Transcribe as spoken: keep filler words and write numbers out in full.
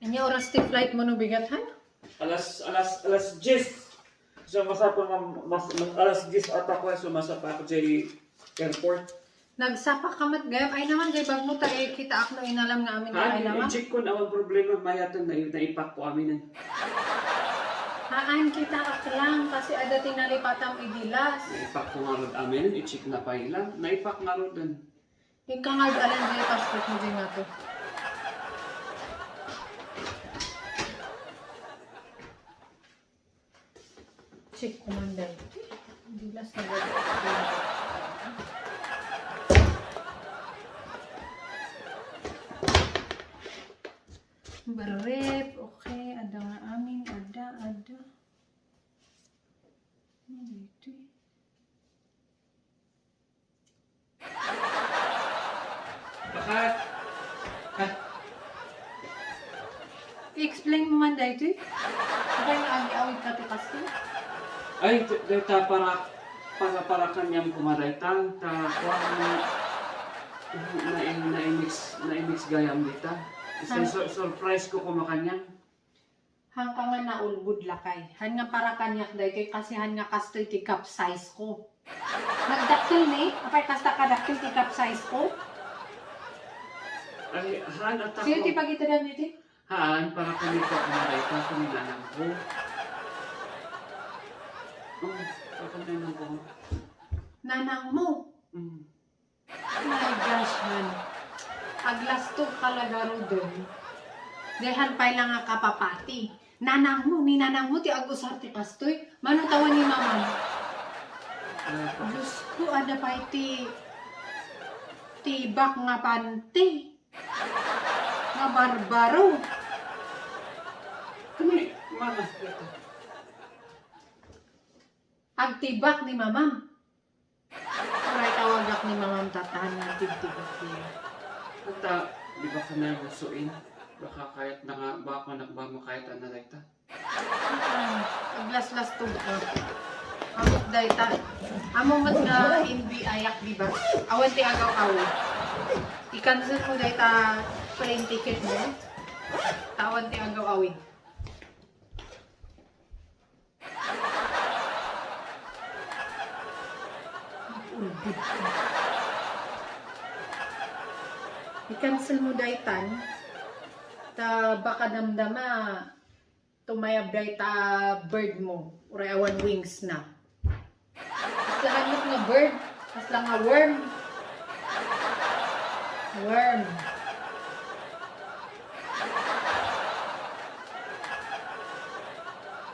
Ania oras ti flight mo no bigat, ha? Alas, alas, alas diyes. So, masapul nga mas, mas, alas diyes ata ko, so, masapa ako sa airport. Nagsapa ka met gayam. Ay naman, jay bag mo ta, eh, kitaak no inalam nga amin. Ha, ay naman. I-check ko na ang problema, mayaton na, naipak ko aminen. Haan, kitaak lang, kasi adda ti nalipatam idi last. Naipak ko ngarud aminen, i-check na pay lang. Naipak ngaruden. Ika nga, alam, jay passport mo, jay nga to. Check ko man dahil. Dilas na ba? Brief, okay. Adda nga amin, adda, adda. Ano ito eh? Bakit? Ha? I-explain mo man daytoy. Apay nga agi-awid ka ti kastoy? Ay, d-, dayta para, para, para kaniam koma dayta. Ta, kuwan, na, na, na-mix, na-mix gayam dita. Basta sur-, surprise ko koma kaniam. Haan ka nga naulbod, lakay. Haan nga para kaniak daytoy, kasi haan nga kastoy ti cup size ko. Nagdakkel ni? Apay, kasta kadakkel ti cup size ko? Ay, haan, atak. Sino ti pagitedam ditoy? Haan, para kami ko, koma dayta, kami nanang ko. Mm, para kami nanang ko. Nanang mo? Mm. My gosh, man. Aglastog ka la garuden. Dayhan pay la nga kapapati. Nanang mo, ni nanang mo ti agusar ti kastoy. Mano ta wen ni mamam? Diyos ko, adda pay ti tibak nga panty. Nga barbaro. Kami, mama, ito. Agtibak ni mamam. Uray tawagak ni mamam ta haan nga agtibtibak diay. Ata, di ba kanay musuin? Baka kayat na nga, baka nak-, baka makayat na dayta. Haan, aglaslastog ka. Ammok dayta. Ammom met nga N B I-ak, di ba? Awan ti agaw-awid. I-cancel mo dayta plane ticket mo. Ta awan ti agaw-awid. Ulbod ka. I-cancel mo daytan. Ta baka damdama, tumayab dayta bird mo. Uray awan wings na. Kasla met nga bird. Kasla nga worm. Worm.